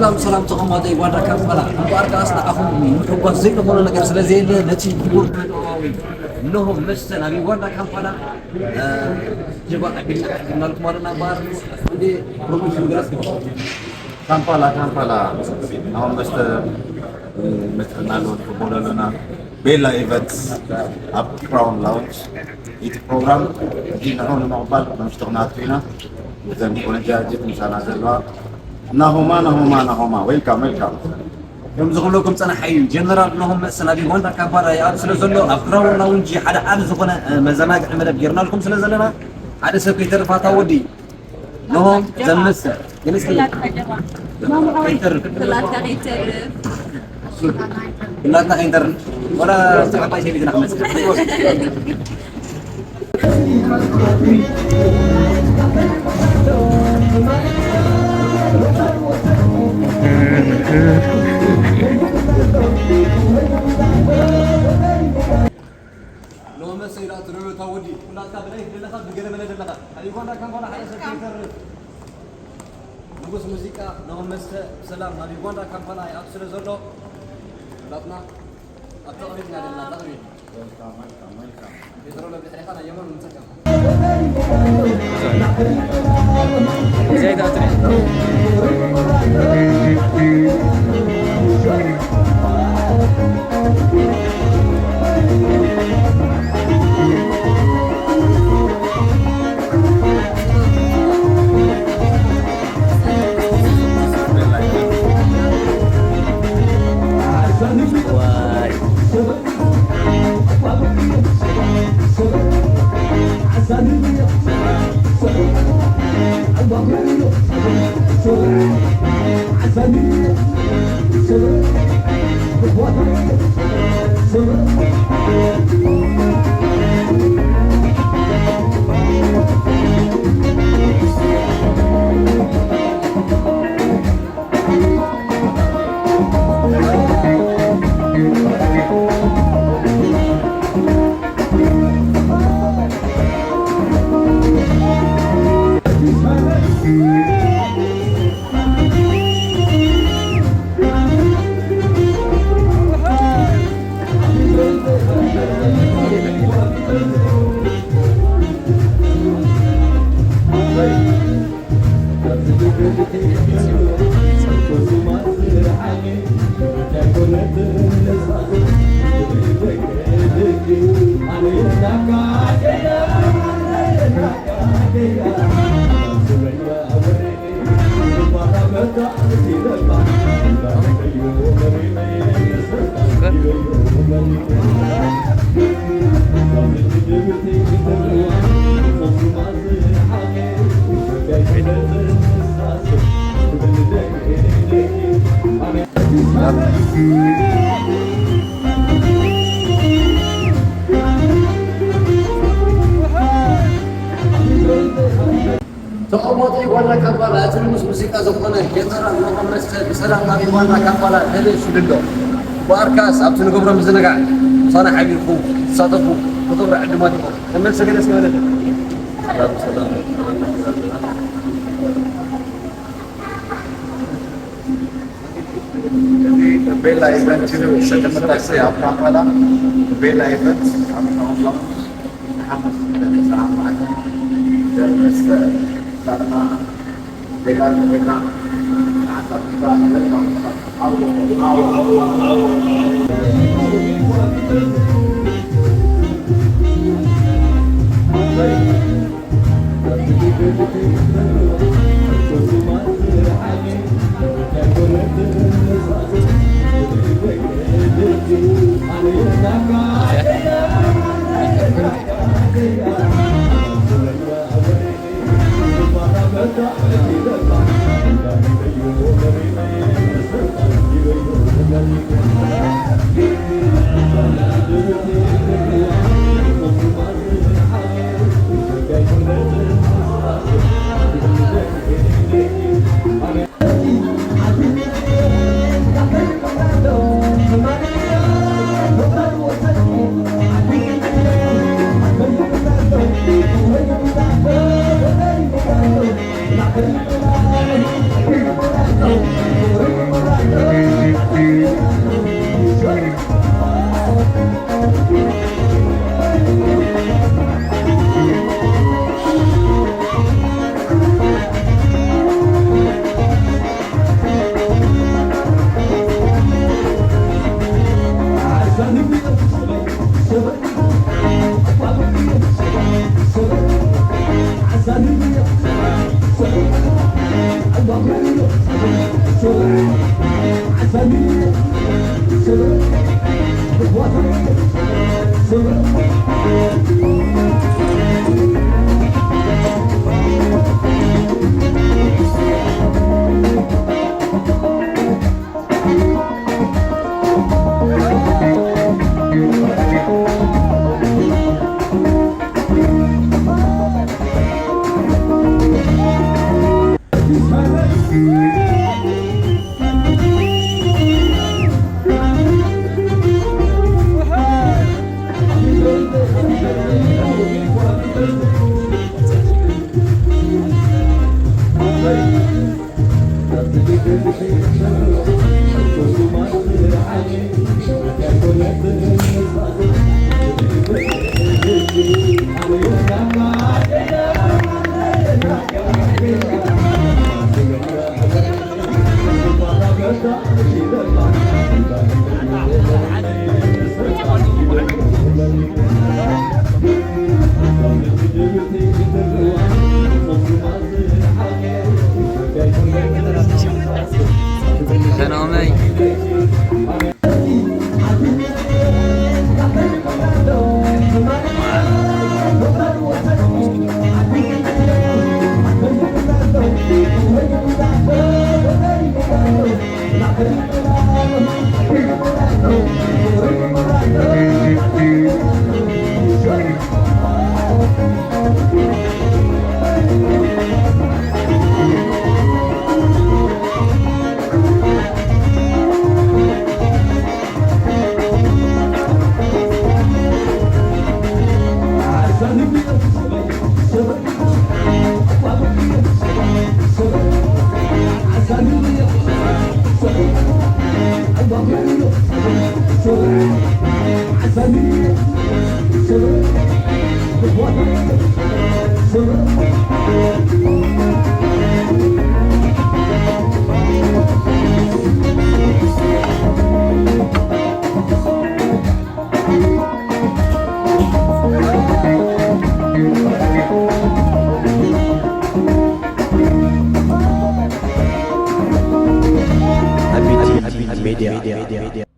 ሰላም ሰላም ተቐማጦ ዩጋንዳ ካምፓላ። እምበኣር ከኣስ ንዓኹም ምሕጓስ ዘይንኾኖ ነገር ስለ ዘየለ ነቲ ክቡር ዕላዊ እንሆ መስተ ናብ ዩጋንዳ ካምፓላ፣ እ፣ ጀባ ኣቢልና ዓዲግናልኩም ኣለና። እምበኣር እንዴ ፕሮሞሽን ገለጽ ግባ። ካምፓላ፣ ካምፓላ። ኣሁን መስተ፣ መስተ እናለወጥ ክቦሎ ኣለና። ቤላ ኢቨንት ኣብ ክራውን ላውንጅ። እቲ ፕሮግራም እዚ ንዑ ንምቕባል መምሽቲ ክነኣቱ ኢና። እዘን ቆነጃጅት ምሳና ዘለዋ ናሆማ፣ ናሆማ፣ ናሆማ፣ ዌልካም፣ ዌልካም። ከም ዝኽብለኩም ጸናሓይ ጀነራል ናሆም መስተ ናብ ዩጋንዳ ካምፓላ ይኣቱ ስለ ዘሎ ኣብ ክራውን ላውንጅ ሓደ ዓቢ ዝኾነ፣ እ፣ መዘናግዒ መደብ ጌርናልኩም ስለ ዘለና ሓደ ሰብ ከይተርፍ ኣታ ወዲ። ንሆም ዘምሰ ግን እስኪ ክላታ ጀማ። ማማ ሓወይ፣ ከይተርፍ። ክላታ ከይተርፍ። ክላታ ከይተርፍ። ወላ ተቐባይ ሰበይትና ክመጽእ። ሎመ ሰይዳ ትርዑ ታወዲ ኩላትካ ብላይፍ ደለኻ ብገለ መለ ደለኻ ኣብ ዩጋንዳ ካምፓላ ሓደ ሰብ ከይተርፍ። ንጉስ ሙዚቃ ኖሆ መስተ ብሰላም ናብ ዩጋንዳ ካምፓላ ይኣቱ ስለ ዘሎ ኩላትና ኣብ ተቕሪብ ኢና ዘለና። ተቕሪብ ዌልካም፣ ዌልካም፣ ዌልካም። ፔትሮ ለብድሕሬኻ ናይ የማን ምንጸካ። ተቐማጦ ጓና ካምፓላ፣ እቲ ንጉስ ሙዚቃ ዝኾነ ጀነራል ኖሆ መስተ ብሰላም ናብ ጓና ካምፓላ ተመሊሱ ኣሎ። እምበኣርካስ ኣብቲ ንገብሮ ምዝንጋዕ ምሳና ሓቢርኩም ክትሳተፉ ብኽብሪ ዕድማት ኢኹም። ተመልሰ ገለ እስከ በለለይ። ሰላም፣ ሰላም። እዚ ቤላ ኢቨንት እዩ። ሸልምታሴ ኣብ ካምፓላ ቤላ ኢቨንት ኣብ ካምፓላ ንሓሙስ ሰዓት ማዕልቲ ደርመስተ ዳርና ቤላ ንቤላ ንሓንሳብ ኪባ ንቤላ ሰላመይ። Abiti Media.